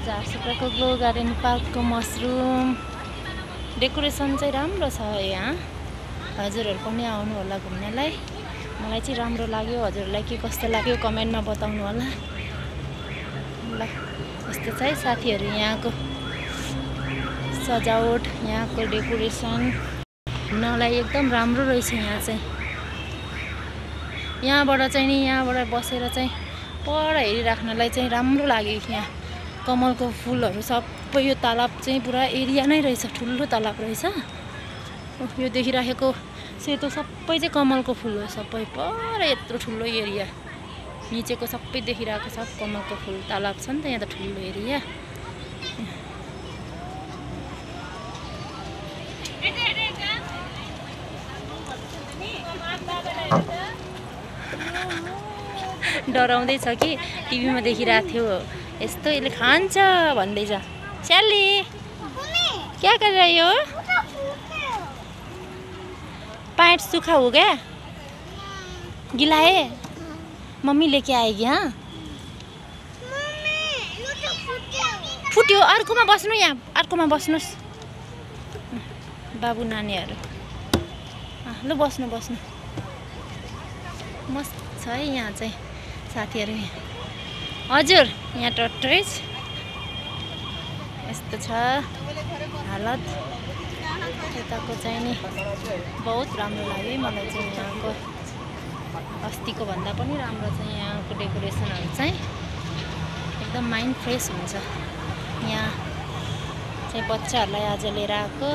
झारसुगुराको glow garden पार्कको mushroom decoration चाहिँ राम्रो छ यहाँ। हजुरहरू पनि आउनु होला घुम्नलाई। मलाई चाहिँ राम्रो लाग्यो। हजुरहरूलाई के कस्तो लाग्यो कमेन्टमा बताउनु होला। ल यस्तो चाहिँ साथीहरू यहाँको सजावट, यहाँको डेकोरेसन घुम्नलाई एकदम राम्रो रहेछ। यहाँ चाहिँ यहाँबाट चाहिँ नि यहाँबाट बसेर चाहिँ पर हेरिराख्नलाई चाहिँ राम्रो लाग्यो। यहाँ कमलको फुलहरू सबै यो तालाब चाहिँ पुरा एरिया नै रहेछ, ठुलो तालाब रहेछ। यो देखिराखेको सेतो सबै चाहिँ कमलको फुल हो। सबै पर यत्रो ठुलो एरिया निचेको सबै देखिरहेको छ कमलको फुल। तालाब छ नि त यहाँ त ठुलो एरिया। डराउँदैछ कि टिभीमा देखिरहेको थियो यस्तो यसले खान्छ भन्दैछ। स्याली क्या कर रही हो? पैंट सूखा हो गया, गीला है? मम्मी लेके आएगी। हाँ फुट्यो। अर्कोमा बस्नु, यहाँ अर्कोमा बस्नुहोस् बाबु नानीहरू। ल बस्नु बस्नु। मस्त छ है यहाँ चाहिँ साथीहरू। हजुर यहाँ टर्टरेज यस्तो छ हालत। यताको चाहिँ नि बहुत राम्रो लाग्यो मलाई चाहिँ। यहाँको अस्तिको भन्दा पनि राम्रो चाहिँ यहाँको डेकोरेसनहरू चाहिँ एकदम माइन्ड फ्रेस हुन्छ। यहाँ चाहिँ बच्चाहरूलाई आज लिएर आएको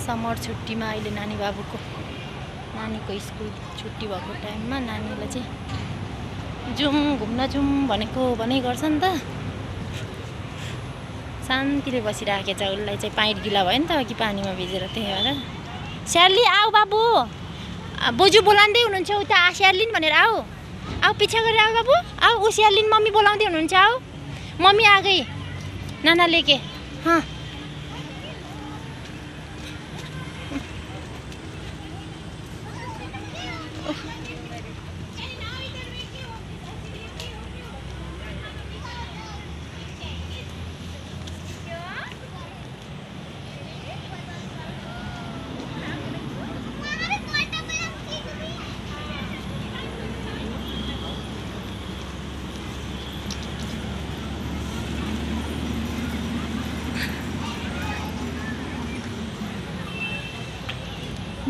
समर छुट्टीमा। अहिले नानीको स्कुल छुट्टी भएको टाइममा नानीलाई चाहिँ घुम्न जाउँ भनेको भनै गर्छ नि त। शान्तिले बसिराखेको छ। उसलाई चाहिँ पाइट गिला भयो नि त कि पानीमा भिजेर, त्यही भएर। स्याली आऊ बाबु, बोजू बोलाउँदै हुनुहुन्छ उता स्यालिन भनेर। आऊ आऊ पिछा गरेर आऊ बाबु, आऊ। ऊ स्यालिन मम्मी बोलाउँदै हुनुहुन्छ। आऊ मम्मी आ गई नाना लेके। हाँ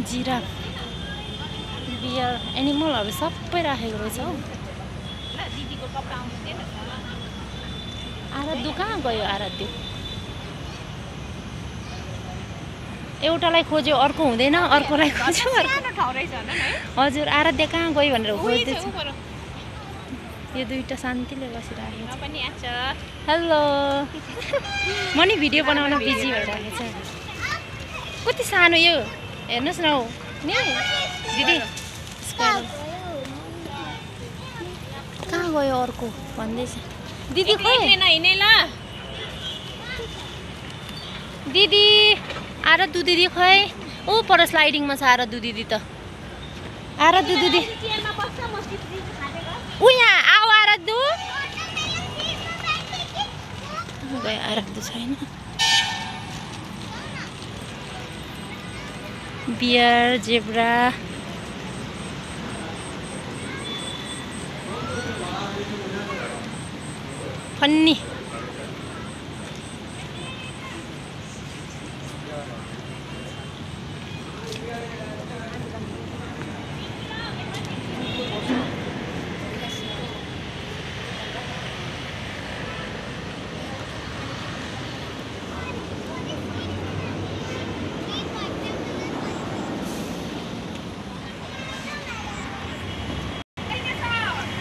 जिराफ, बियर, एनिमलहरू सबै राखेको रहेछ हौ। आराध्य कहाँ गयो? आराध्य एउटालाई खोज्यो अर्को हुँदैन, अर्कोलाई खोज्यो हजुर आराध्य कहाँ गयो भनेर खोज्दैछ। यो दुईटा शान्तिले बसिरहेको छ। हेलो म नि भिडियो बनाउन बिजी भइरहेको छ। कति सानो यो हेर्नुहोस् न नि दिदी। कहाँ गयो अर्को भन्दैछ दिदी। खोइ दिदी आराध्य दिदी खोइ ऊ पर स्लाइडिङमा छ। आराध्य दिदी त आराध्य दिदी ऊ यहाँ आऊ। आराध्य गयो, आराध्य छैन। बियर, जेब्रा, फन्नी,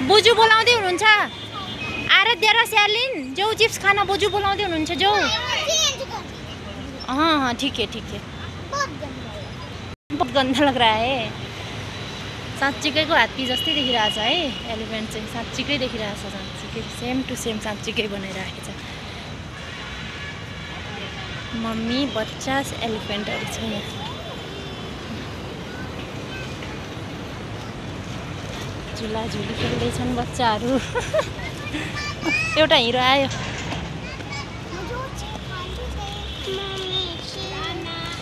बोजू बोलाउँदै हुनुहुन्छ। आराध्य र स्यालिन जाऊ चिप्स खाना, बोजू बोलाउँदै हुनुहुन्छ जाऊ। हाँ ठीक है ठीक है। बहुत गंदा लग रहा है। साँच्चीकैको हात्ती जस्तै देखिरहेछ है एलिफेन्ट चाहिँ। साँच्चीकै देखिरहेछ, साँच्चीकै सेम टु सेम साँच्चीकै बनाइराखेको छ। मम्मी बच्चा एलिफेन्टहरू छ यहाँ। झुला झुली खेल्दैछन् बच्चाहरू। एउटा हिरो आयो